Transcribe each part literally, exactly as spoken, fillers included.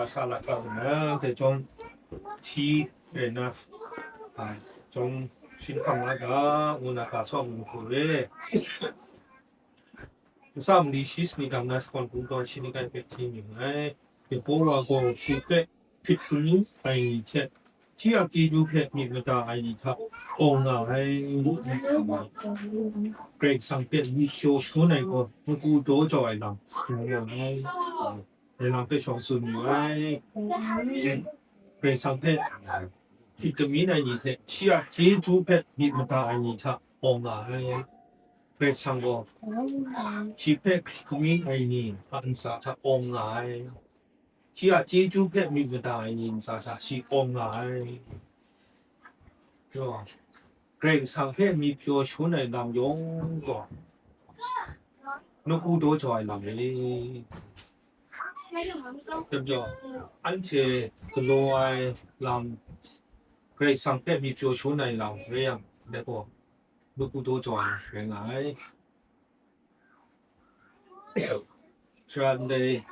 Sha lata na hte chyawm hti rai nna, a, chyawm shin hkam la ga, ngu na ga sawng lu hku re. Kasa mali shi sani dang na shakawn kungdawn shi langai hpe hti ning ai. Yehowa gaw shi hpe hpit hkrum ai ni hte, shi a chyeju hpe myit mada ai ni hta awng nga ai. Karai Kasang hpe myit pyaw shangun ai gaw, nawku daw jau ai lam, ngu ai. Dai lam hpe shawng tsun yu ai. Karai Kasang hpe hpit kamyin ai ni hte, shi a chyeju hpe myit mada ai ni hta awng nga ai. Karai Kasang gaw shi hpe hpit kamyin ai ni a ntsa hta awng nga ai. Shi a chyeju hpe myit mada ai ni ntsa hta shi awng nga ai. Karai Kasang hpe myit pyaw shangun ai lam yawng gaw, nawku daw jau ai lam re. Dai majaw, anhte galaw ai lam, Karai Kasang hpe myit pyaw shangun ai lam rai yang, dai gaw, nawku daw jau ai rai nga ai. Sara ndai,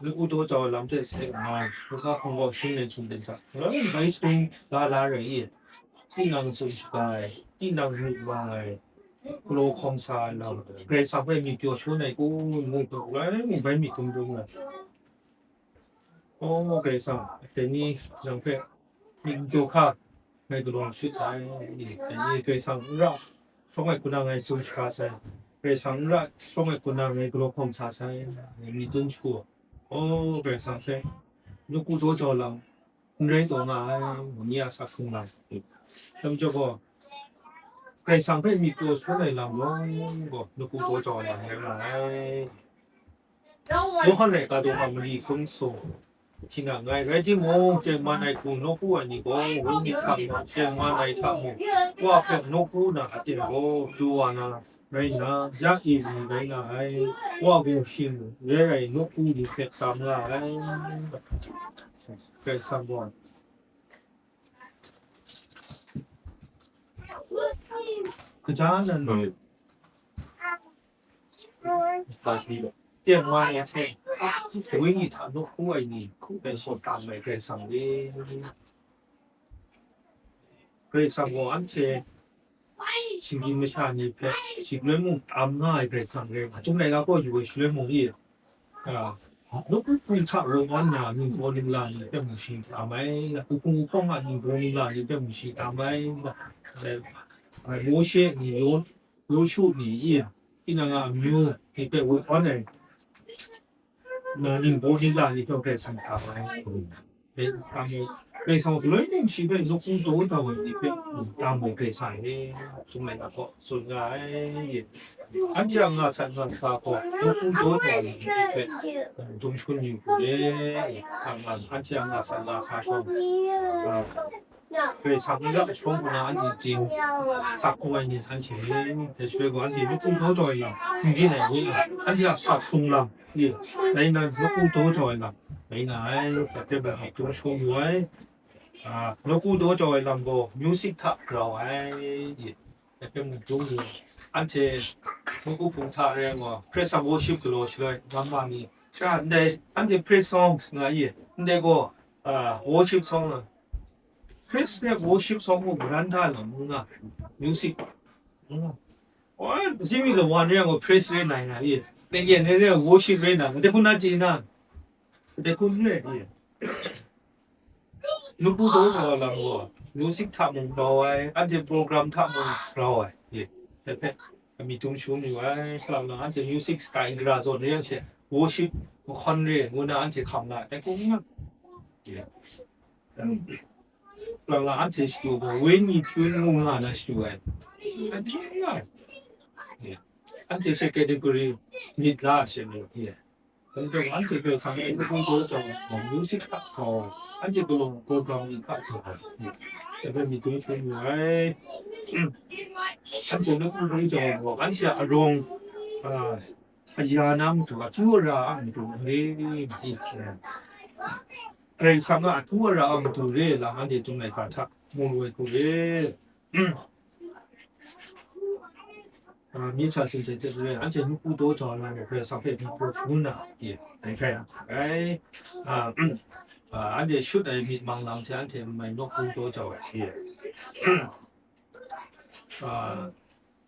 nawku daw jau ai lam hte seng nga, Luka hpung gaw shing len sum ten hta, bai sum la la rai i, tinang tsun shaga ai, tinang myit wa ai, galaw hkawm sa ai lam, Karai Kasang hpe myit pyaw shangun ai kun, ngu hpe, rai ngu bai myit dum dum ai. O Karai Kasang, dai ni nang hpe myit n jaw hka ngai galaw shut sai, dai ni Karai Kasang n ra shawng ai hku na ngai tsun shaga sai, Karai Kasang n ra shawng ai hku na ngai galaw hkawm sa sai, ngai myit dum shagu, o Karai Kasang hpe nawku daw jau lam, n rai taw nga ai, ngu ni a sak hkrung lam. Dai majaw gaw, Karai Kasang hpe myit pyaw shangun ai lam yawng gaw, nawku daw jau ai lam rai nga ai. Yawhan laika daw hkap mali hkun sung, hti na nngai. Rai timung, tengman ai hku nawku ai ni gaw, wenyi hta mung, tengman ai hta mung, Wa hpe nawku na aten gaw, du wa na rai nna, ya e ni rai nga ai. Wa gaw shing rai ai nawku ni hpe tam nga ai. Karai Kasang gaw, kaja nan, tengman ai hte, wenyi hta nawku ai ni hpe shi tam ai Karai Kasang e. Karai Kasang gaw anhte shinggyim masha ni hpe shi galoi mung tam nga ai Karai Kasang rai nga, Chyum laika kaw yu ai shaloi mung e, a, nawku hta woi wan na ningbaw ningla ni hpe mung shi tam ai, hpung hpawng a ningbaw ningla ni hpe mung shi tam ai, a, Mawshe ni, Yawshu ni, i, tinang a amyu ni hpe woi wan ai na ningbaw ningla ni hpe Karai Kasang tam ai. Karai Kasang galoi mung shi hpe nawku daw jau ai ni hpe tam ai Karai Kasang e, Chyum laika kaw tsun nga ai. Anhte a nga sat nga sa gaw, nawku daw jau ai ni hpe dum shangun yu hku e, anhte a nga sat nga sa gaw, Karai Kasang n ra shawng hku na anhte chye, sak hku ai ni anhte, dai shaloi gaw anhte nawku daw jau ai lam n byin ai ni, anhte a sak hkrung lam, dai nan nawku daw jau ai lam rai nga ai, dai hpe mung dum shangun yu ai. A, nawku daw jau ai lam gaw music hta grau ai, dai hpe mung dum yu ai. Anhte nawku hpung hta rai yang gaw, praise and worship galaw shaloi, namma ni, sha ndai, anhte praise songs nga i, ndai gaw, a, worship song a, Praise and worship song mung maran da lam ngu nga, music. Ngu nga. Wa, zimi lawan re yang praise re nai na, ye. Nang yen re re worship re na, de kun na ji na. De kun re, ye. Nawku daw jau lam gaw, music hta mung grau ai, anhte program hta mung grau ai, ye. De hpe, amyit dum shangun yu ai, hklang na anhte music style gara zawn re yang she, worship mahkawn re, ngu na anhte hkam na, de kun nga. Ye. Lang lang anhte shadu gaw, wenyi hpyen ngu nga na shadu ai. Anhte nga ai. Anhte she category myit la she myit. Dai majaw anhte hpe sang e, hpung daw jau ai, music hta grau ai, anhte galaw program ni hta grau ai. Dai hpe myit dum shangun yu ai. Anhte nawku daw jau ai gaw, anhte a arawng, a, aya na matu, akyu ara a matu, re, Karai Kasang a akyu ara a matu re lam anhte Chyum laika hta mu lu ai hku re. A, myi hta sing seng hte re, anhte nawku daw jau ai lam gaw Karai Kasang hpe myit pyaw shangun na, ye, dai hkrai na, ai, a, a, anhte shut ai myit mang lam hte anhte n mai nawku daw jau ai. Ye. A,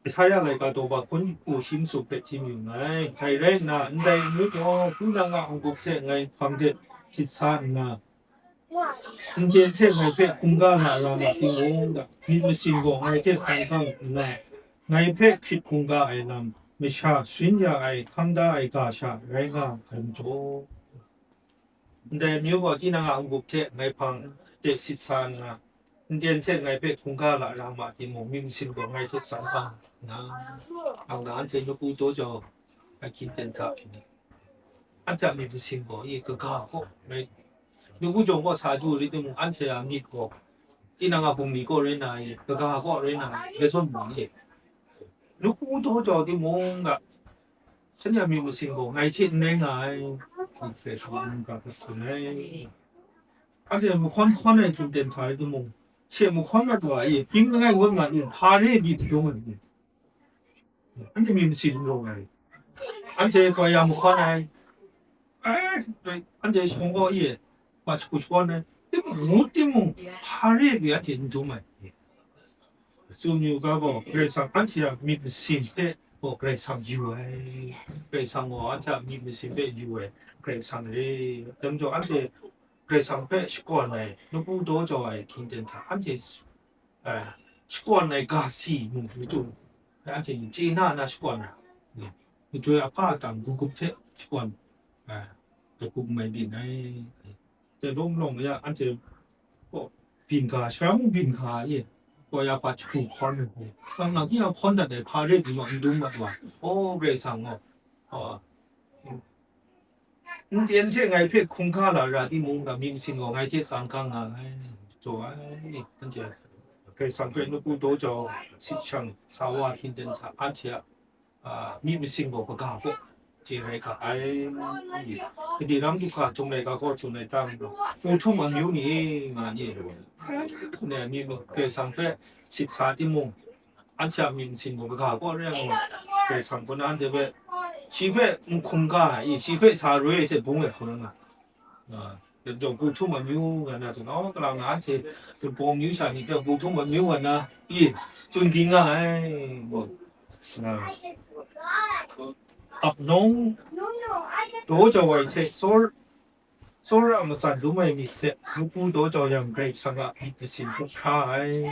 Isaya laika daw ba hkun hku shi matsup hpe htim yu nngai. Dai rai nna, ndai n-, ngut gaw, tinang a n-gup hte ngai hpang de sit sa nna, n-, ten hte ngai hpe hkungga na ra ma timung, myit masin gaw ngai hte san hkang nna, ngai hpe hkrit hkungga ai lam, masha sharin ya ai, hkang da ai ga sha rai nga ai majaw, ndai amyu gaw tinang a n-gup hte ngai hpang de sit sa nna, n-ten hte ngai hpe hkungga la ra ma timung, myit masin gaw ngai hte san hkang nna, nang na anhte nawku daw jau ai hkying ten hta, anhte a myit masin gaw, e, kaga kaw rai, nawku jawng kaw sa du rit timung, anhte a myit gaw, tinang a bungli kaw rai na, e, kaga kaw rai na, e, rai zawn mu, e, nawku daw jau timung ga, shanhte a myit masin gaw ngai hte n rai nga ai, Karai Kasang mungga hpe tsun ai. Anhte mahkawn hkawn ai hkying ten hta rai timung, she mahkawn mat wa, e, hkying langai ngut nga, e, hpa re ai pyi hkrum ai, e. Anhte myit masin n rawng ai. Anhte koi ya mahkawn ai. Eh, anhte shawng gaw, e, ma shagu shagun ai. Timung, ngu timung, hpa re ai pyi anhte n dum ai. Tsun yu ga gaw, Karai Kasang anhte a myit masin hpe gaw Karai Kasang yu ai. Karai Kasang gaw anhte a myit masin hpe yu ai, Karai Kasang re. Dai majaw, anhte Karai Kasang hpe shakawn ai, nawku daw jau ai hkying ten hta, anhte, eh, shakawn ai ga si mung machyu, anhte chye na na shakawn ai, majoi ahpa a tang gugup hte shakawn, eh, gugup mai byin ai. Dai lawm lawm ya, anhte gaw byin ga, shara mung byin ga, e, gaw ya hpa jahku hkawn ai, nang nang tinang hkawn dat ai hpa re ai pyi maw, n dum mat wa, o, Karai Kasang gaw, a, n-, n-, n-, ten hte ngai hpe hkungga la ra timung, myit masin gaw ngai hte san hkang nga ai, jaw ai, anhte Karai Kasang hpe nawku daw jau sit shang sa wa hkying ten hta, anhte a, a, myit masin gaw kaga kaw chye rai ga ai. Gade ram du hkra htum laika gaw tsun ai ta, Pu Htum amyu ni nga ni, ne, myit ma-, Karai Kasang hpe sit sa timung, anhte a myit masin gaw kaga kaw rai ai, Karai Kasang gaw na anhte hpe, shi hpe n hkungga ai, shi hpe sa roi ai hte bung ai hkau na nga. A, dai majaw Pu Htum amyu nga na tsun, aw, kalang na anhte Pu Htum amyu sha ni hpe Pu Htum amyu nga na, e, tsun ging nga ai. A, apnawng daw jau ai hte tsawr-, tsawra matsan dum ai myit hte nawku daw jau yang, Karai Kasang a myit masin hpe hkra ai.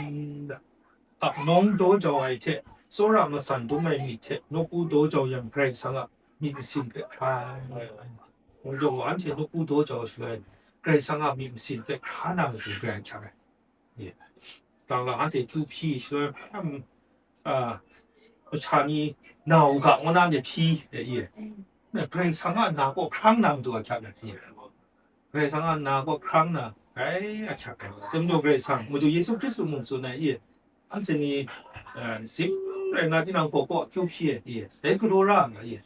Apnawng daw jau ai hte tsawra matsan dum ai myit hte nawku daw jau yang, Karai Kasang a myit masin hpe hkra ai. Dai majaw anhte nawku daw jau shaloi, Karai Kasang a myit masin hpe hkra na matu grai ahkyak ai. Ye. Lang lang anhte kyu hpyi shaloi, hkam, a, masha ni na u ga, ngu na anhte hpyi, e, ye. Karai Kasang a na kaw hkrang na matu ahkyak ai, ye. Karai Kasang a na kaw hkrang na, grai ahkyak ai. Dai majaw Karai Kasang, madu Yesu Hkristu mung tsun ai, e, anhte ni, eh, zim rai nna tinang hpaw hpaw akyu hpyi ai, e, dai galaw ra nga, e.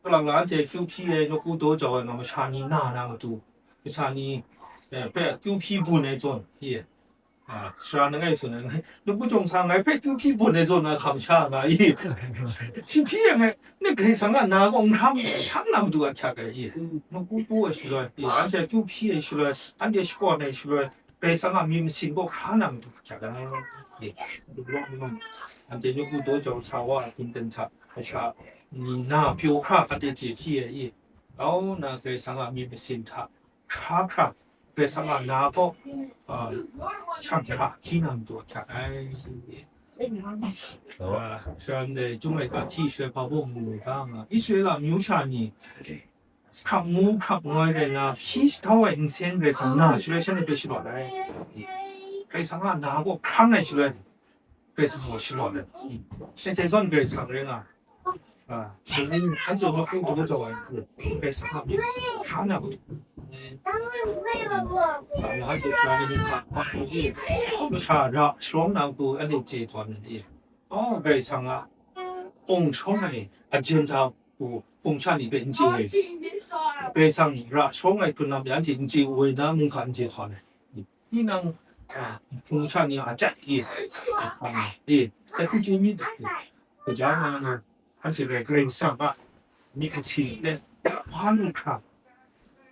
Kalang la anhte akyu hpyi ai, nawku daw jau ai nga, masha ni na na matu, masha ni, eh, hpe akyu hpyi bun ai zawn, e, a, sara langai tsun ai, ngai, nawku jawng sa ngai hpe akyu hpyi bun ai zawn na hkam sha nga, e. Shi hpyi ai ngai, ngai Karai Kasang a na kaw n hkam, hkam na matu ahkyak ai, e. Nawku pu ai shaloi, e, anhte akyu hpyi ai shaloi, anhte shakawn ai shaloi, Karai Kasang a myit masin gaw hkra na matu ahkyak ai. Anhte nawku daw jau sa wa a hpinten hta, masha ni na pyaw hkra anhte chye hpyi ai i? Grau nna Karai Kasang a myit masin hta hkra hkra, Karai Kasang a na gaw, a, shang hkra hpyi na matu ahkyak ai. A, shaloi ndai Chyum laika hti shaloi hpa baw mu lu ga nga, Israela amyu sha ni, hkrap ngu hkrap ngoi rai nna, hpyi jahtau ai nsen Karai Kasang na shaloi shanhte hpe shalawt ai. Karai Kasang a na gaw hkrang ai shaloi, Karai Kasang gaw shalawt ai. Shanhte zawn Karai Kasang rai nga ai. A, anhte nawku daw jau ai, Karai Kasang a myit hkra na, masha ra sharawng na hku anhte chye tawn ai. Aw, Karai Kasang a ung shawng ai agenda hku hpung sha ni hpe n chye ai. Karai Kasang ra sharawng ai hkrun lam hpe anhte n chye ai, na mung hka n chye htawn ai. Tinang, a, hpung sha ni a chyat i, a, i, chyat hku chye myit dai. Kaja na, anhte rai Karai Kasang a myit masin hte hpa lu hkra,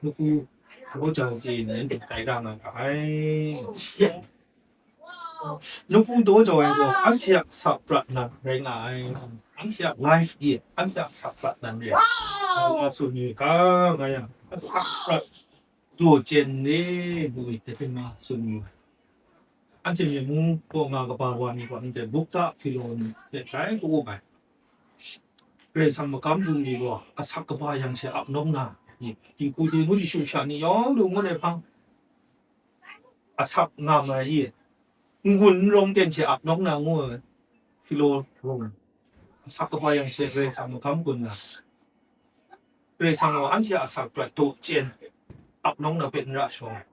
nawku Daw jau chye e, nanhte tai ra nga ga ai. Nawku daw jau ai gaw, anhte a asak prat nan rai nga ai. Anhte a life e, anhte a asak prat nan re ai. Nga tsun yu ga, nga yang, asak prat daw chyen re, ngu ai, dai hpe nga tsun yu ai. Anhte myi mung kaw nga kaba wa ni gaw, anhte bukta hpyi law ni hte grai ka-up ai. Karai Kasang magam bungli gaw asak kaba yang she ap nawng na, ni, dinghku dinghku dishung sha ni yawng lu ngut ai hpang, asak nga ma i, n-gun n rawng ten she ap nawng na ngu ai, hpyi law, asak kaba yang she Karai Kasang magam gun na, Karai Kasang gaw anhte a asak prat daw chyen ap nawng na hpe n ra shawng ai.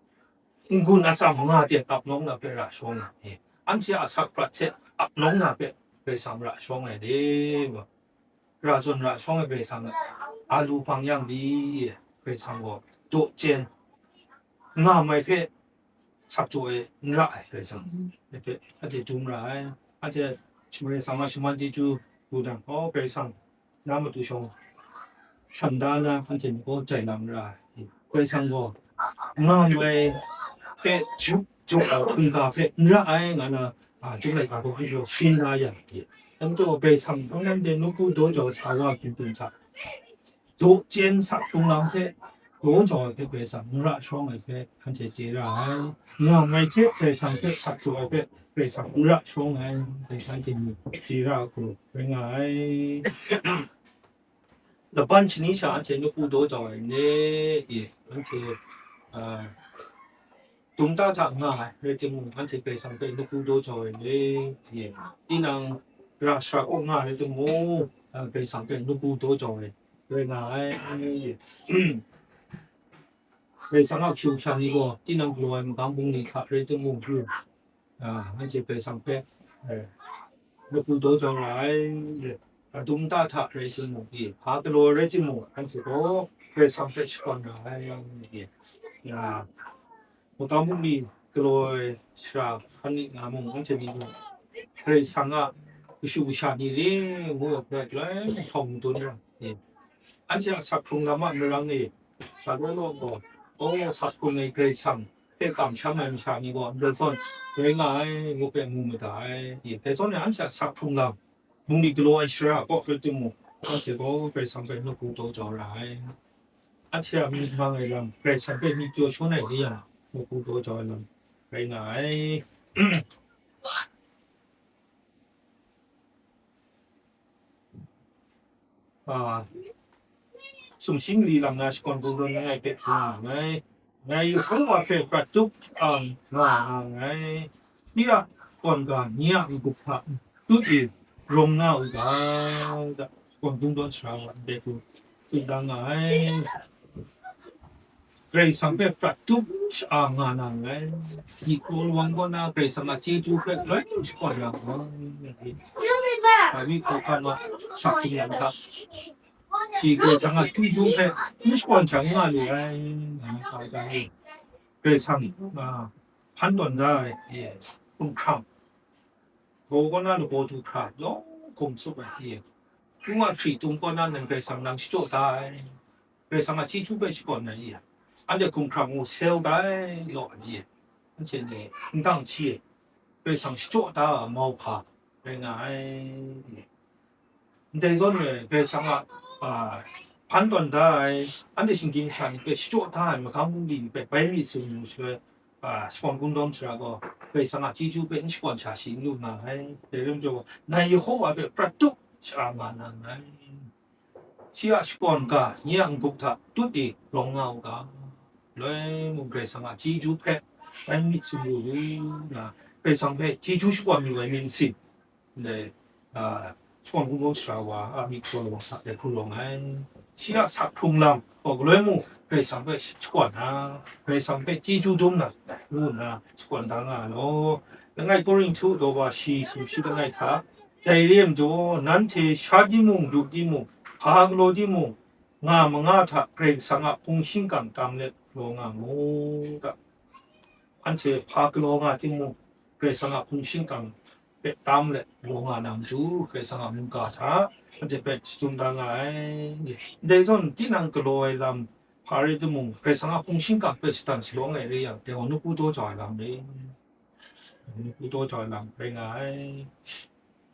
N-gun atsam nga ten ap nawng na hpe ra shawng ai. E, anhte a asak prat hte ap nawng na hpe Karai Kasang ra shawng ai de, wa. Ra zawn ra shawng ai Karai Kasang a lu hpang yang di, Karai Kasang gaw daw chyen nga mai hpe sak jaw e n ra ai Karai Kasang. Dai hpe anhte dum ra ai. Anhte Karai Kasang a shaman chyeju lu dan, aw, Karai Kasang, na matu shawng shan da na, anhte ni gaw jai lam ra ai. Karai Kasang gaw nga mai hpe juk jaw ai hkungga hpe n ra ai, nga na, a, juk laika hkawhkwi gaw sharin da yang, dai majaw Karai Kasang, anhte nawku daw jau ai sa wa hpyen hpyen hta, daw chyen sak hkrung lam hte daw jau ai hpe Karai Kasang n ra shawng ai hpe anhte chye ra ai. Nga mai hte Karai Kasang hpe sak jaw ai hpe Karai Kasang n ra shawng ai, dai hpe anhte ni chye ra ai hku rai nga ai. Laban shani sha anhte nawku daw jau ai ni, e, anhte, a, dum ta hta nga ai rai timung, anhte Karai Kasang hpe nawku daw jau ai ni, e, tinang ra shara kaw nga ai rai timung, a, Karai Kasang hpe nawku daw jau ai rai nga ai. Karai Kasang a kashu kasha ni gaw tinang galaw ai magam bungli hta rai timung, a, anhte Karai Kasang hpe, e, nawku daw jau ra ai, e, a, dum ta hta rai timung, e, hpa galaw ai rai timung, anhte gaw Karai Kasang hpe shakawn ra ai, e, a, magam bungli galaw ai sara hkan nik nga mung, anhte ni mung Karai Kasang a kashu kasha ni re ngu ai hpe galoi mung hkawm dun ra, e, anhte a asak hkrung lam a marang e, sha law law gaw, aw, asak hkrung ai Karai Kasang hpe kamsham ai masha ni gaw ndai zawn rai nga ai ngu hpe mu mada ai. E, dai zawn e anhte a asak hkrung lam, bungli galaw ai sara kaw rai timung, anhte gaw Karai Kasang hpe nawku daw jau ra ai. Anhte a myit mang ai lam, Karai Kasang hpe myit pyaw shawn ai re yang, nawku daw jau ai lam rai nga ai. A, sumshi mali lam na shakawn kungdawn langai hpe hkrum nga ai. Ngai Yehowa hpe prat tup ang nga nga nngai. Shi a shakawn ga nye a n-gup hta tut e rawng nga u ga, da, shakawn kungdawn sara wa ndai hku tsun da nga ai. Karai Kasang hpe prat tup sha-a nga na nngai. Myi hkraw lawang kaw na Karai Kasang a chyeju hpe galoi mung shakawn ya nga ai. Dawi hkawhkam a shak htinglang hta, shi Karai Kasang a chyeju hpe n shakawn hkya n nga lu ai, nga ai. Karai Kasang, a, hpan tawn da ai, e, hkumhkrang, gaw kaw na lagaw du hkra lawng hkum tsup ai, e, Hkru a hkritung kaw na nang Karai Kasang nang shachyaw da ai. Karai Kasang a chyeju hpe shakawn ai, e, anhte hkumhkrang mung sel da ai law, e, anhte ni n dang hti ai. Karai Kasang shachyaw da ai mauhpa rai nga ai. Ndai zawn e, Karai Kasang a, a, hpan tawn da ai, anhte shinggyim masha ni hpe shachyaw da ai magam bungli ni hpe bai mi tsun yu shaloi, a, shakawn kungdawn sara gaw, Karai Kasang a chyeju hpe n shakawn sha shi n lu nga ai. Dai rai majaw, ngai Yehowa hpe prat tup sha-a nga na nngai. Shi a shakawn ga nye a n-gup hta tut e rawng nga u ga, loi mung Karai Kasang a chyeju hpe bai mi tsun yu lu nna, Karai Kasang hpe chyeju shakawn yu ai myit masin, ndai, a, shakawn kungdawn sara wa a myit hkraw lawang hta dai hku rawng ai. Shi a asak hkrung lam gaw galoi mung Karai Kasang hpe shakawn na, Karai Kasang hpe chyeju dum na, ngu nna shakawn da nga ai law. Langai Korinhtu daw wa shi sumshi langai hta, dai re ai majaw, nanhte sha timung, lu timung, hpa galaw timung, nga manga hta Karai Kasang a hpung shingkang tam let galaw nga mu ga. Anhte hpa galaw nga timung, Karai Kasang a hpung shingkang hpe tam let galaw nga na matu, Karai Kasang a mungga hta anhte hpe shadum da nga ai. Ndai zawn, tinang galaw ai lam, hpa rai timung, Karai Kasang a hpung shingkang hpe shatan shalawng ai re yang, dai gaw nawku daw jau ai lam re. Nawku daw jau ai lam rai nga ai.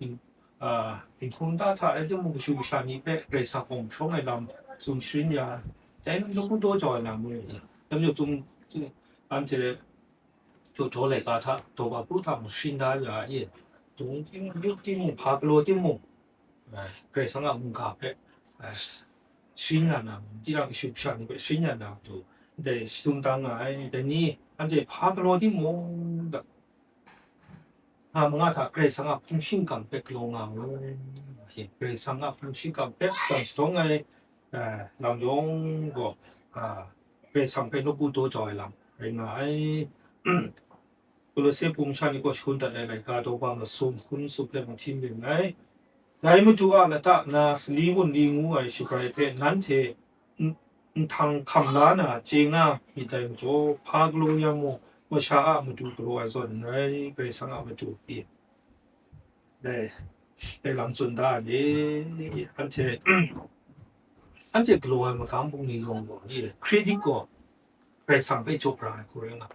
Ning-, a, dinghpung ta hta rai timung, kashu kasha ni hpe Karai Kasang awng shawng ai lam tsun sharin ya, dai nawku daw jau ai lam re. Dai majaw, anhte jaw jaw laika hta, daw ba pru hta mung sharin da ya e. Dung ting, yut timung, hpa galaw timung, a, Karai Kasang a mungga hpe, a, sharin ya na, tinang kashu kasha ni hpe sharin ya na matu, dai shadum da nga ai. Dai ni, anhte hpa galaw timung, da, nga manga hta Karai Kasang a hpung shingkang hpe galaw nga mu. Karai Kasang a hpung shingkang hpe shadang shadawng ai, a, lam yawng gaw, a, Karai Kasang hpe nawku daw jau ai lam rai nga ai. Kolose hpung masha ni kaw shangun dat ai laika daw ba masum hkun masum hpe mahtin ring ai. Dai Madu a lata na sali wunli ngu ai shabrai hpe nanhte n-, nhtang hkam la na chye nga myit dai majaw, hpa galaw yang mung, masha a matu galaw ai zawn n rai, Karai Kasang a matu pyi. Dai, dai lam tsun da ai ni, anhte, anhte galaw ai magam bungli yawng gaw, ye, credit gaw Karai Kasang hpe jaw pra ai hku rai nga.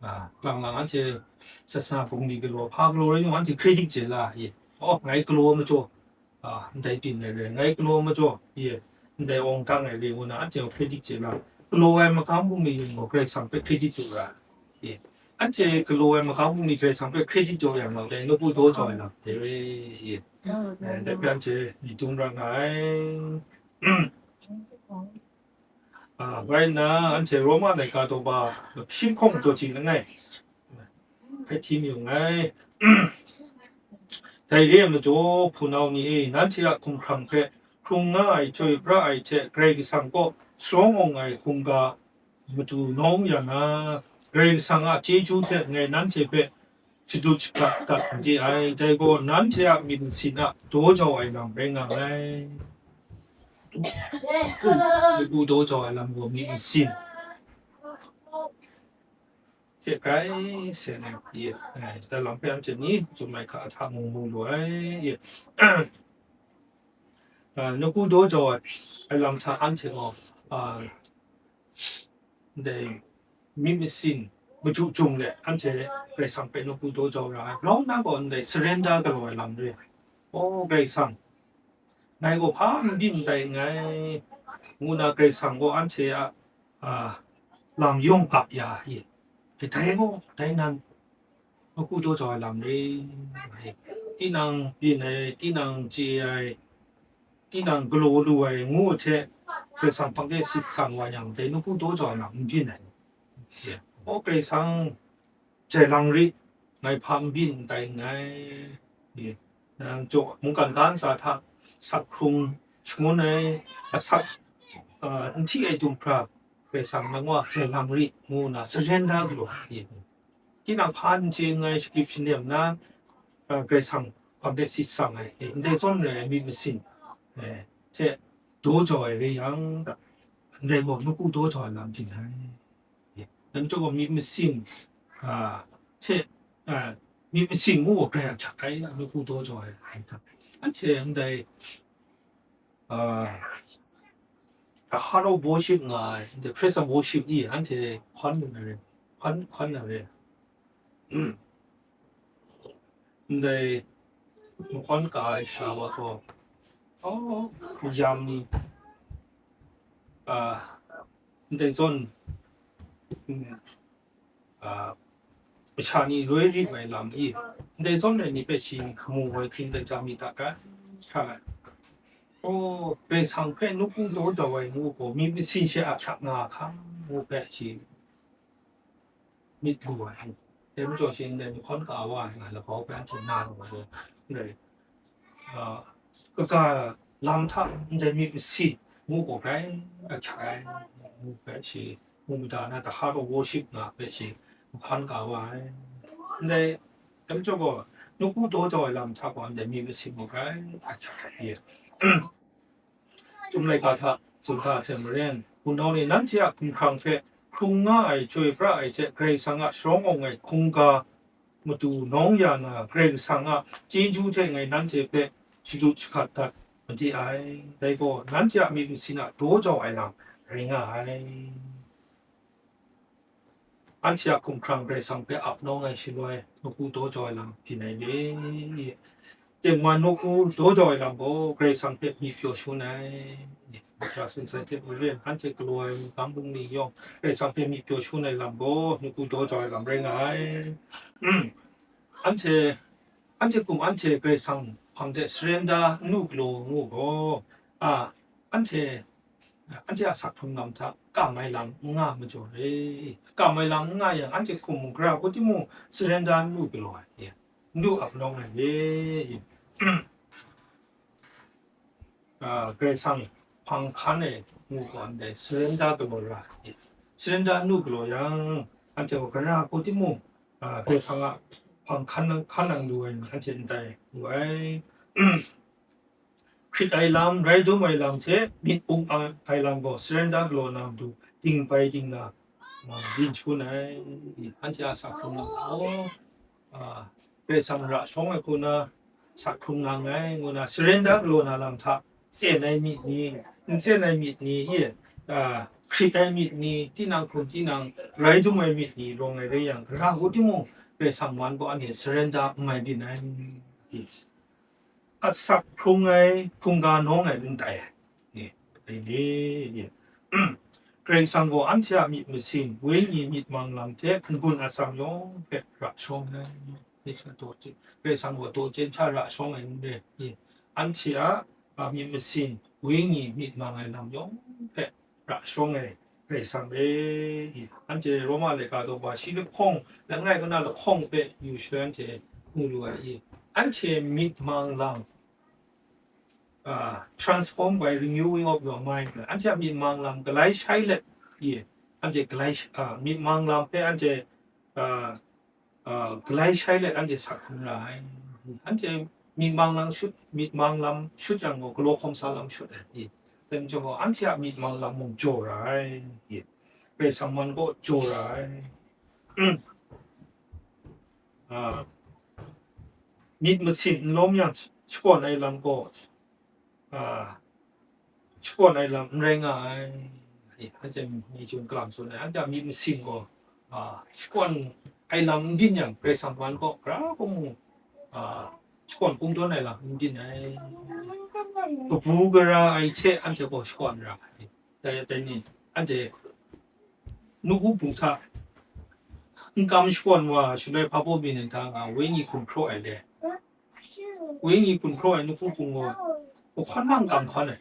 A, lang lang anhte sasana bungli galaw, hpa galaw rai yang, anhte credit chye la, ye, oh, ngai galaw majaw, a, ndai byin ai re, ngai galaw majaw, ye, ndai awng dang ai re, ngu na anhte gaw credit chye la. Galaw ai magam bungli yawng gaw Karai Kasang hpe credit jaw ra, ye. Anhte galaw ai magam bungli Karai Kasang hpe credit jaw yang gaw, dai nawku daw jau ai lam, dai re, ye. Eh, dai hpe anhte myit dum ra nga ai. A, bai nna, anhte Roma laika daw ba, shi hkawng daw hti langai hpe hti mayu nngai. Dai re ai majaw, hpunau ni e, nanhte a hkumhkrang hpe hkrung nga ai, chyoi pra ai hte Karai Kasang kaw sharawng awng ai hkungga matu nawng ya na, Karai Kasang a chyeju hte ngai nanhte hpe shadut shaga dat made ai. Dai gaw nanhte a myit masin a daw jau ai lam rai nga ai. Nawku daw jau ai lam gaw myit masin hte grai sen ai, ye, eh, dai lam hpe anhte ni chyum ai hka hta mung mu lu ai, ye. Ah, nawku daw jau ai, ai lam hta anhte gaw, ah, ndai myit masin, machyu jung let anhte Karai Kasang hpe nawku daw jau ra ai. Grau nna gaw ndai surrender galaw ai lam re. O Karai Kasang, ngai gaw hpa n byin ndai nngai, ngu na Karai Kasang gaw anhte a, a, lam yawng kap ya i. Dai gaw, dai nan, nawku daw jau ai lam re. Tinang byin ai, tinang chye ai, tinang galaw lu ai ngu hte, Karai Kasang hpang de sit sang wa yang, dai nawku daw jau ai lam n byin ai. O Karai Kasang, jai lang rit, ngai hpa n byin ndai nngai. Nang jaw mungkan ga ntsa hta sak hkrung shangun ai, asak, a, n hti ai dumhpra, Karai Kasang nang wa jai lang rit, ngu nna surrender galaw ai. Tinang hpa n chye nngai, shagip shanem na, a, Karai Kasang hpang de sit sang ai, e, ndai zawn rai ai myit masin, e, hte daw jau ai re yang, ndai gaw nawku daw jau ai lam byin ai. Dai majaw gaw myit masin, a, hte, a, myit masin ngu gaw grai ahkyak ai, nawku daw jau ai, anhte ndai, a, the heart of worship nga ai, the praise and worship i, anhte hkawn na re, hkawn, hkawn na re. Ndai mahkawn ka ai sha wa gaw, o, yam ni, a, ndai zawn, mm, a, masha ni roi rit ai lam i, ndai zawn ai ni hpe shi hkamu woi hkying dai ja mi ta ga, sha ai. O, Karai Kasang hpe nawku daw jau ai ngu gaw, myit masin she ahkyak nga hkam ngu hpe shi myit lu ai. Dai majaw shi ndai mahkawn ka wa ai nga labau hpe anhte na lu ai. Ndai, a, kaga lam hta ndai myit masin ngu gaw grai ahkyak ai, ngu hpe shi, ngu mada na the heart of worship nga hpe shi mahkawn ka wa ai. Ndai, dai majaw gaw, nawku daw jau ai lam hta gaw ndai myit masin gaw grai ahkyak ai. Chyum laika hta tsun hta hte maren, hpunau ni nanhte a hkumhkrang hpe hkrung nga ai, chyoi pra ai hte Karai Kasang a sharawng awng ai hkungga matu nawng ya na, Karai Kasang a chyeju hte ngai nanhte hpe shadut shahkat dat made ai. Dai gaw, nanhte a myit masin a daw jau ai lam, rai nga ai. Anhte a hkumhkrang Karai Kasang hpe ap nawng ai shaloi, nawku daw jau ai lam byin ai ni? Tengman nawku daw jau ai lam gaw Karai Kasang hpe myit pyaw shangun ai. Masha sumsai hte maren, anhte galaw ai mungkan bungli yawng Karai Kasang hpe myit pyaw shangun ai lam gaw, nawku daw jau ai lam rai nga ai. Anhte, anhte hkum anhte Karai Kasang hpang de surrender n lu galaw ngu gaw, a, anhte, anhte a sak hkrung lam hta kam ai lam n nga majaw re. Kam ai lam n nga yang, anhte hkum mung gara hku timung surrender n lu galaw ai, n lu ap nawng ai re. A, Karai Kasang hpang hkan e ngu gaw ndai surrender galaw ra, surrender n lu galaw yang, anhte gaw gara hku timung, a, Karai Kasang a hpang hkan nang, hkan nang lu ai ni anhte ndai ngu ai. Hkrit ai lam, rai dum ai lam hte myit ung ai lam gaw surrender galaw na matu dingbai dingna, a, byin shangun ai. Anhte a sak hkrung lam gaw, a, Karai Kasang ra shawng ai hku na sak hkrung nga nngai ngu na surrender galaw na lam hta tsen ai myit ni, n tsen ai myit ni, i, a, hkrit ai myit ni, tinang hkum tinang rai dum ai myit ni rawng ai rai yang, gara hku timung Karai Kasang man gaw anhte surrender n mai byin ai. Asak hkrung ai hkungga nawng ai n tai ai ni, dai ni, ni. Karai Kasang gaw anhte a myit masin, wenyi myit mang lam hte n-gun atsam yawng hpe ra shawng ai. Karai Kasang gaw daw chyen sha ra shawng ai n re, ni. Anhte a, a, myit masin, wenyi myit mang ai lam yawng hpe ra shawng ai Karai Kasang e, anhte Roma laika daw shi lahkawng, langai kana lahkawng hpe yu shaloi anhte mu lu ai i? Anhte myit mang lam, a, transform by renewing of your mind, anhte a myit mang lam galai shai let i, anhte galai sh-, a, myit mang lam hpe anhte, a, a, galai shai let anhte sak hkrum ra ai. Anhte myit mang lam shut, myit mang lam shut yang gaw, galaw hkawm sa lam shut ai. Dai majaw gaw, anhte a myit mang lam mung jaw ra ai. Karai Kasang man gaw jaw ra ai. A, myit masin n lawm yang, shakawn ai lam gaw, a, shakawn ai lam n rai nga ai. Anhte mi chyum kalam tsun ai, anhte a myit masin gaw, a, shakawn ai lam n byin yang, Karai Kasang man gaw gara hku mung, a, shakawn kungdawn ai lam n byin ai. Kabu gara ai hte anhte gaw shakawn ra ai. Dai, dai ni, anhte nawku hpung hta n kam shakawn wa shaloi hpa baw byin ai hta, a, wenyi hkum hpraw ai le. Wenyi hkum hpraw ai nawku hpung gaw, mahkawn ma n kam hkawn ai.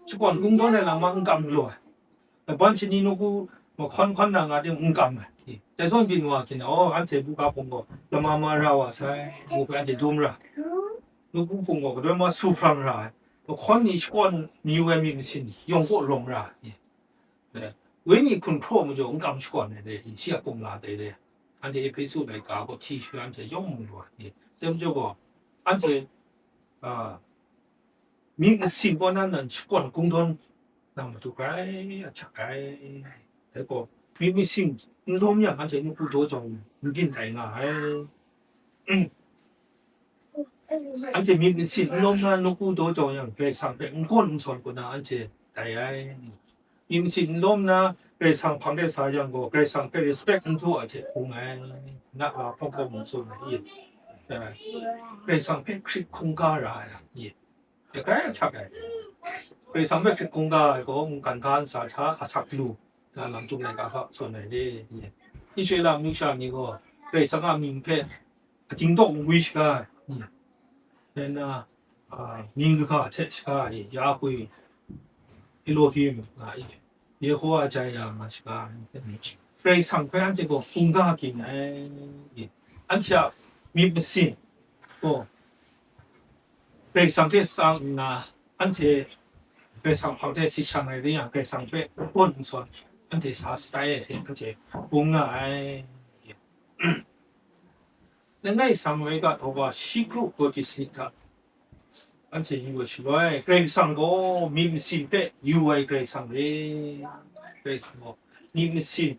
Shakawn kungdawn ai lam ma n kam galaw ai. Laban shani nawku mahkawn hkawn na nga ting n kam ai. Dai zawn byin wa hkyen, aw, anhte buga hpung gaw lama ma ra wa sai, ngu hpe anhte dum ra. Nawku hpung gaw kadai ma su hprang ra ai. Mahkawn ni shakawn mayu ai myit masin yawng kaw rawng ra ai. Wenyi hkum hpraw majaw n kam shakawn ai dai, shi a kumla dai re. Anhte Ehpesu laika gaw hti shaloi anhte yawng mu lu ai. Dai majaw gaw, anhte, a, myit masin kaw nan nan shakawn kungdawn na matu grai ahkyak ai. Dai gaw, myit masin n lawm yang, anhte nawku daw jau n byin tai nga ai. Anhte myit masin n lawm na nawku daw jau yang, Karai Kasang hpe n gawn n sawn kaw na anhte tai ai. Myit masin n lawm na Karai Kasang hpang de sa yang gaw, Karai Kasang hpe respect n jaw ai hte hpung ai. Na ga hpawng hpawng n tsun ai, i? Karai Kasang hpe hkrit hkungga ra ai, i? Dai ahkyak ai. Karai Kasang hpe hkrit hkungga ai gaw, mungkan ga ntsa hta asak lu, na lam chyum laika hta tsun ai le, i? Israela amyu sha ni gaw, Karai Kasang a mying hpe, ating tawk ngwi shaga ai, rai nna, a, mying kaga hte shaga ai, Yahweh, Elohim nga ai, Yehowa Jireh nga shaga ai, Karai Kasang hpe anhte gaw hkungga ging ai, anhte a myit masin gaw Karai Kasang hte tsang nna, anhte Karai Kasang hpang hte si shang ai rai yang, Karai Kasang hpe n gawn n sawn, anhte sa shatai ai hte anhte bung nga ai. Langai Samuela daw shi kru gaw di sanit hta, anhte yu ai shaloi, Karai Kasang gaw myit masin hpe yu ai Karai Kasang re. Karai Kasang gaw myit masin,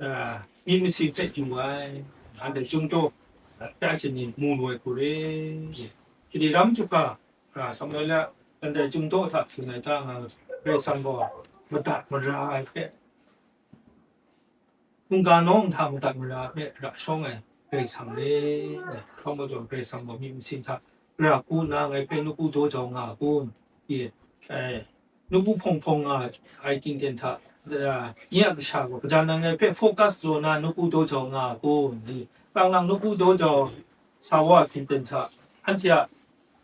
a, myit masin hpe yu ai, anhte chyum daw, a, anhte ni mu lu ai hku re. Shani ram chyup ga, a, Samuela ndai chyum daw hta tsun ai hta nga, Karai Kasang gaw madat mara ai hpe, hkungga nawng hta madat mara ai hpe ra shawng ai Karai Kasang le, hkawm majaw Karai Kasang gaw myit masin hta ra ku nna ngai hpe nawku daw jau nga a kun? Ye, eh, nawku hpawng hpawng nga ai tingten hta, eh, nye a kasha gaw, kaja nan ngai hpe focus galaw na nawku daw jau nga a kun? Ye, lang lang nawku daw jau sa wa tingten hta, anhte a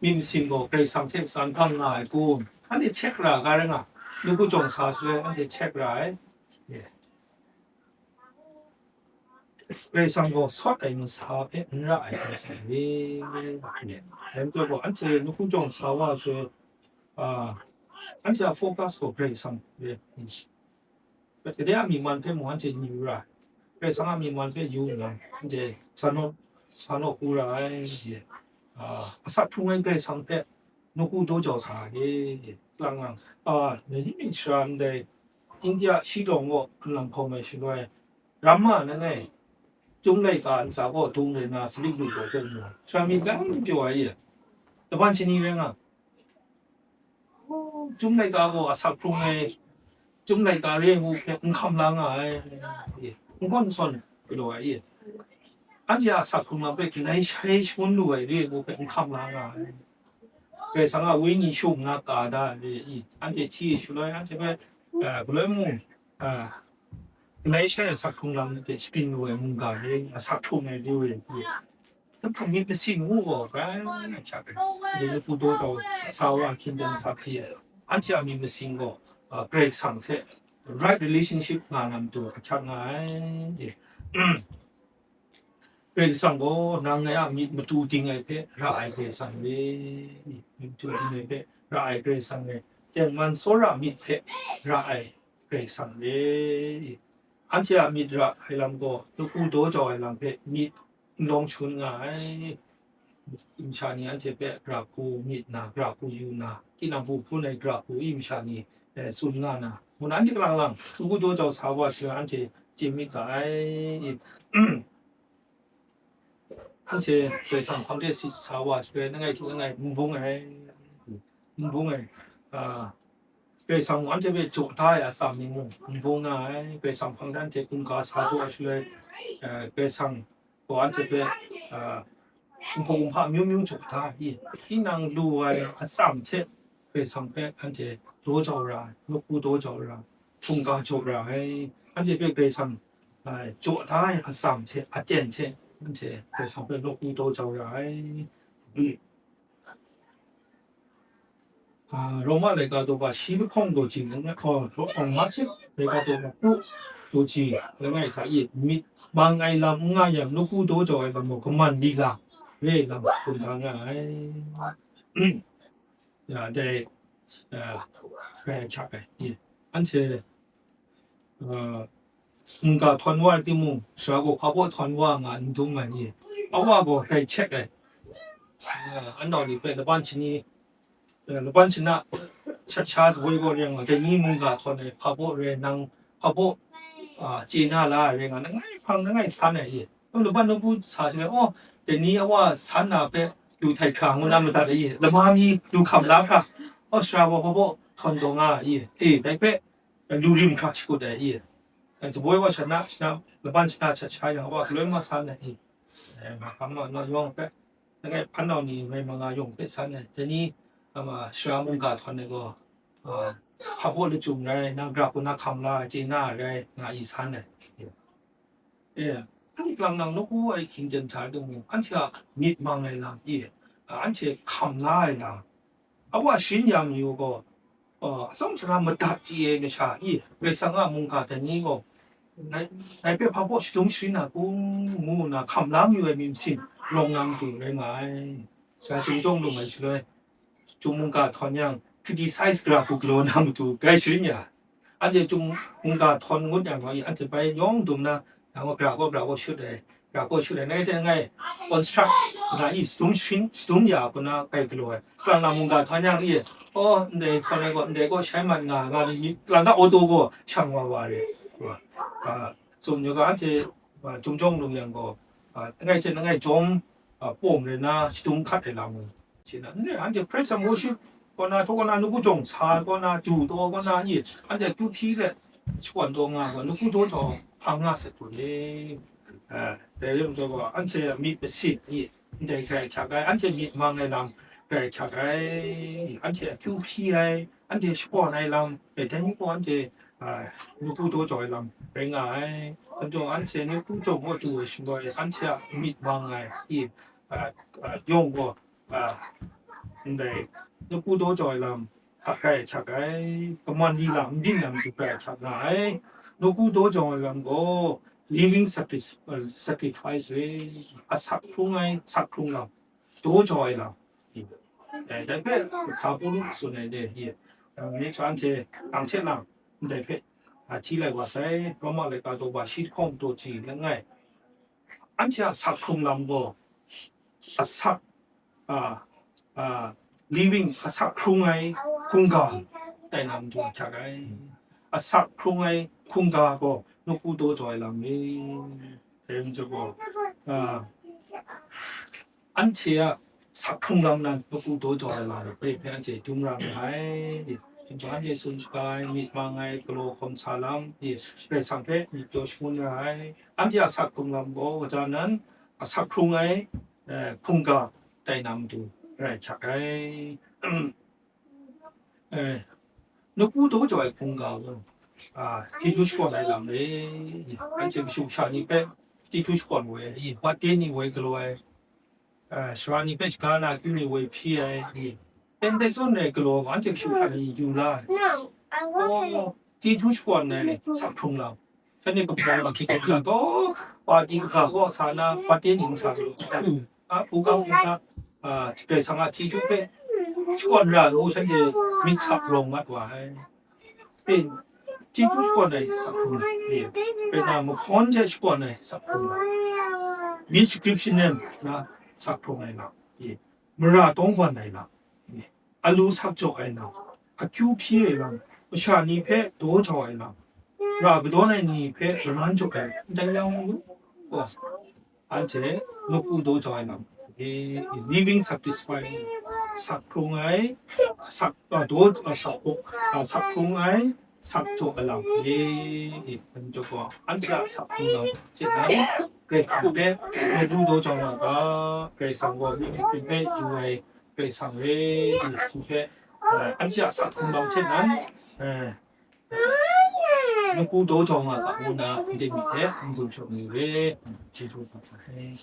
myit masin gaw Karai Kasang hte tsan hkang nga ai kun? Anhte check ra ga rai nga, nawku jawng sa shaloi anhte check ra ai. Ye. Karai Kasang gaw sawt ai masa hpe n ra ai Karai Kasang re. Dai majaw gaw, anhte nawku jawng sa wa shaloi, a, anhte a focus gaw Karai Kasang re. Gade a myi man hpe mung anhte yu ra, Karai Kasang a myi man hpe yu nna, anhte sa naw, sa naw ku ra ai, a, asak hkrung ai Karai Kasang hpe nawku daw jau sa ai, lang lang, a, ni myit shara ndai, India shi lawng gaw nlang hkawm ai shaloi, Rama nan e, Chyum laika ntsa kaw dung rai nna, sadik lu taw hpe nna, sara myit lam pyaw ai e, laban shani rai nga, Chyum laika gaw asak hkrung ai, Chyum laika re ai ngu hpe n hkam la nga ai, n gawn n sawn galaw ai e, anhte a asak hkrung lam hpe galai shai shangun lu ai re ai ngu hpe n hkam la nga ai. Karai Kasang a Wenyi shung nna ka da ai re i, anhte hti shaloi, anhte hpe, eh, galoi mung, eh, galai shai asak hkrung lam hte shapring lu ai mungga re, asak hkrung ai re ai re i, hkam myit masin ngu gaw, grai na hkyak ai, anhte nawku daw jau sa wa hkying dan sa hpyi ai, anhte a myit masin gaw, ah, Karai Kasang hte right relationship nga na matu ahkyak nga ai. Karai Kasang gaw nang ngai a myit matu ding ai hpe ra ai Karai Kasang re, myit matu ding ai hpe ra ai Karai Kasang re, tengman tsawra myit hpe ra ai Karai Kasang re. Anhte a myit ra ai lam gaw, nawku daw jau ai lam hpe myit n lawng shangun nga ai. Masha ni anhte hpe gra hku myit na, gra hku yu na, tinang hku hpun ai gra hku i masha ni, eh, tsun nga na, ngu na, anhte lang lang nawku daw jau sa wa shaloi anhte chye myit ga ai. Anhte Karai Kasang hpang de si sa wa shaloi, langai hte langai n bung ai, n bung ai, a, Karai Kasang mung anhte hpe jaw da ai atsam ni mung n bung nga ai, Karai Kasang hpang de anhte hkungga sa jaw ai shaloi, a, Karai Kasang gaw anhte hpe, a, kumhpa kumhpa amyu myu jaw da ai, tinang lu ai atsam hte Karai Kasang hpe anhte daw jau ra ai, nawku daw jau ra ai, hkungga jaw ra ai, anhte hpe Karai Kasang, a, jaw da ai atsam hte, aten hte, anhte Karai Kasang hpe nawku daw jau ra ai. A, Roma laika daw ga shi lahkawng daw jing langai, oh, Roma hte laika daw ga kru daw jing langai hta e, myit mang ai lam n nga yang, nawku daw jau ai lam gaw kaman lila re ai lam tsun da nga ai. Ya, dai, a, rai hkyak ai, e, anhte, a, mungga htawn wa ai timung, sara gaw hpa baw htawn wa nga n dum ai ni, a wa gaw dai check ai. A, anau ni hpe laban shani, a, laban shana shat sha shaboi gaw rai nga, dai ni mungga htawn ai hpa baw rai, nang hpa baw, a, chye na la ai rai nga, langai hpang langai htan ai e. Laban nawku sa shaloi, oh, dai ni a wa san na hpe lu htai hkra ngu na madat ai e, lama mi lu hkam la hkra, oh, sara gaw hpa baw htawn taw nga ai e, e, dai hpe lu rim hkra shakut ai e. Shaboi wa shat na, shana, laban shana shat sha yang, wa galoi ma san ai e. Eh, mahkam ma na yawng hpe, langai hpan nau ni rai ma nga yawng hpe san ai. Dai ni, ama, sara mungga htawn ai gaw, a, hpa baw lachyum rai, nang gra hku na hkam la ai, chye na ai rai, nga i san ai. E, anhte lang nang nawku ai hkying ten hta de mung, anhte a myit mang ai lam e, a, anhte hkam la ai lam, a wa sharin ya mayu gaw, a, atsawm sara madat chye ai masha e, Karai Kasang a mungga dai ni gaw, ngai, ngai hpe hpa baw shadum sharin na kun, ngu nna hkam la mayu ai myit masin rawng na matu rai nga ai. Sha Chyum jawng lung ai shaloi, Chyum mungga htawn yang, criticize gra hku galaw na matu grai sharin ya. Anhte Chyum mungga htawn ngut yang gaw, anhte bai yawng dum na, yang gaw gra gaw, gra gaw shut ai, gra gaw shut ai, ngai hte ngai construct na i, shadum sharin, shadum ya hku na grai galaw ai. Kalang na mungga htawn yang i, oh, ndai htawn ai gaw, ndai gaw shai mat nga, nga ni, kalang na auto gaw shang wa wa re. A, tsun yu ga, anhte, a, Chyum jawng lung yang gaw, a, ngai hte ngai jawm, a, pawm rai na, shadum hkat ai lam, shi na, anhte praise and worship kaw na, htaw kaw na, nawku jawng sa kaw na, du taw kaw na, i, anhte akyu hpyi hte shakawn taw nga gaw, nawku daw jaw hpang nga sat gaw le. Eh, dai rai majaw gaw, anhte a myit masin i, ndai grai hkyak ai, anhte myit mang ai lam grai hkyak ai, anhte akyu hpyi ai, anhte shakawn ai lam, eh, dai ni gaw anhte, ah, nawku daw jaw ai lam rai nga ai. Majaw anhte nawku jawng gaw du ai shaloi, anhte a myit mang ai i, ah, ah, yawng gaw, ah, ndai nawku daw jaw ai lam hta grai hkyak ai, kaman ni lam, nbyin lam hta grai hkyak nga ai. Nawku daw jaw ai lam gaw living sacrifice, uh, sacrifice re, asak hkrung ai, sak hkrung lam, daw jaw ai lam. Eh, dai hpe sa Pawlu tsun ai de, ye. Myit hta anhte, nang hte nang, ndai hpe, ah, hti lai wa sai, Roma laika daw ba shi lahkawng daw ji langai. Anhte a sak hkrung lam gaw, asak, a, a, living, asak hkrung ai hkungga tai na matu hkyak ai. Asak hkrung ai hkungga gaw nawku daw jaw ai lam ni? Dai majaw gaw, a, anhte a sak hkrung lam nan nawku daw jaw ai lam hpe, hpe anhte dum ra nga ai. Anhte tsun shaga ai, myit mang ai, galaw hkawm sa lam, Karai Kasang hpe myit pyaw shangun ra ai. Anhte a sak hkrung lam gaw, gaja nan, asak hkrung ai, eh, hkungga tai na matu rai hkyak ai. Eh, nawku daw jaw ai hkungga gaw, ah, chyeju shakawn ai lam le, anhte kashu kasha ni hpe chyeju shakawn woi, i, birthday ni woi galaw ai, ah, sara ni hpe shaga na akyu ni woi hpyi ai, i, Pentecost ni galaw gaw, anhte kashu kasha ni yu la ai. Gaw, chyeju shakawn ai sak hkrung lam. Shanhte kabai wa hkying hkrit gaw, pati kaga gaw sa na, pate ning sa gaw, a, hpungga hpungga, a, Karai Kasang a chyeju hpe shakawn ra ngu, shanhte myit hkap rawng mat wa ai. Pen, chyeju shakawn ai sak hkrung ni, pen na mahkawn hte shakawn ai sak hkrung, myit shagrip shanem na sak hkrung ai lam, mara tawngban ai lam, alu sak jaw ai lam, akyu hpyi ai lam, masha ni hpe daw jau ai lam, ra kadawn ai ni hpe laran jaw ai lam, ndai yang lu, gaw, anhte nawku daw jau ai lam, living satisfy, sak hkrung ai, sak, a, daw, a, sak, a, sak hkrung ai, sak jaw ai lam, e, e, anhte gaw, anhte a sak hkrung lam hte nan, Karai Kasang hpe, Karai Kasang daw jau nga ga, Karai Kasang gaw myi hpe yu ai, Karai Kasang e, e, shi hpe, eh, anhte a sak hkrung lam hte nan, eh, nawku daw jau nga ga ngu na, ndai myit hte n gun shawng ni re, chyeju hkap ai.